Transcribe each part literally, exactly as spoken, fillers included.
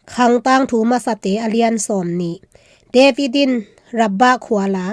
Khang Tangthu Masate a lian sawm nih. David in Rabbah khua la,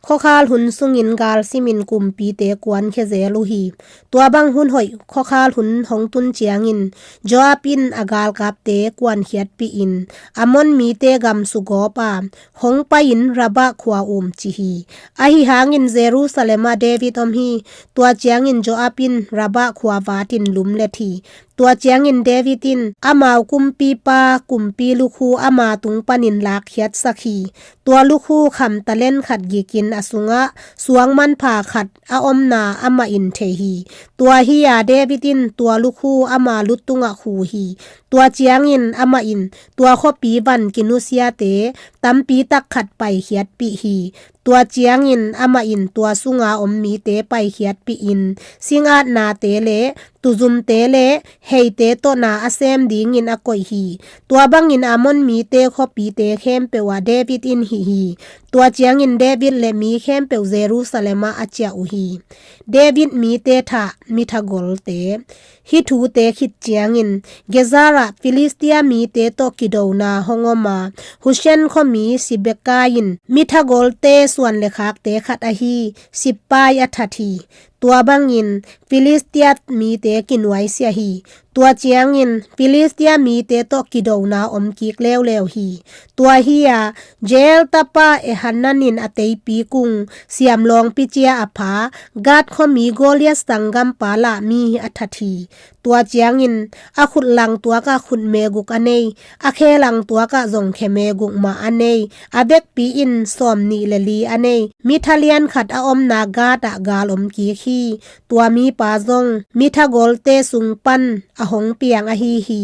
khuakhal hun sungin gal simin kumpite kuankhia zel uh hi. Tua bang hun hoih khuakhal hun hong tun ciangin Joab in a galkapte kuankhiatpih in Ammon mite gam sugawp a, hong pai-in Rabbah khua um ci hi. Ahi hangin Jerusalem ah David om hi. Tua ciangin Joab in Rabbah khua vatin lumlet hi. Tua ciangin David in amau kumpipa kumpi lukhu ama tung panin lakkhiatsak hi. Tua lukhu kham talent khat gikin a sungah suang manpha khat a omna amah in thei hi. Tua hi-a David in tua lukhu ama luttungah khu hi. Tua ciangin amah in tua khuapi van kinusiate tampi tak khat paikhiatpih hi. Tua ciangin amah in tua sunga om mite paikhiatpih in singatnate le tuzumte le heite tawh na a sem dingin a koih hi. Tua bangin Ammon mite khuapite khempeuh ah David in hih hi. Tua ciangin David le mi khempeuh Jerusalem ah a ciah uh hi. David mite thah mithagolte. Hih thute khit ciangin Gezer ah Filistia mite tawh kidona hong om a, Hushen khuami Sibekai in mithagolte suan le khakte khat ahi Sippai a that hi. Tua bangin Filistia mite kinuaisiah hi. Tua ciangin Filistia mite tawh kidona om kik leuleu hi. Tua hi-a Jeiel tapa Elhanan in a teipi kung siamlawng picia a pha Gath khuami Goliath sanggampa lahmi a that hi. Tua ciangin a khut lang tuakah khut meguk a nei, a khe lang tuakah zong khe meguk mah a nei, a vekpi in sawm nih le li a nei mi thalian khat a omna Gath ah gal om kik hi. Tua mipa zong mithagolte sung pan a hong piang ahi hi.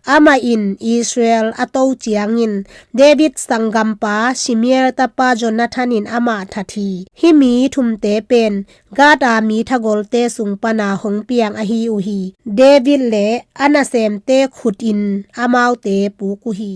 Amah in Israel a to ciangin David sanggampa Shimei tapa Jonathan in amah that hi. Hih mi thumte pen Gath a mithagolte sung pana hong piang ahi uh hi. David le a nasemte khut in amaute puk uh hi.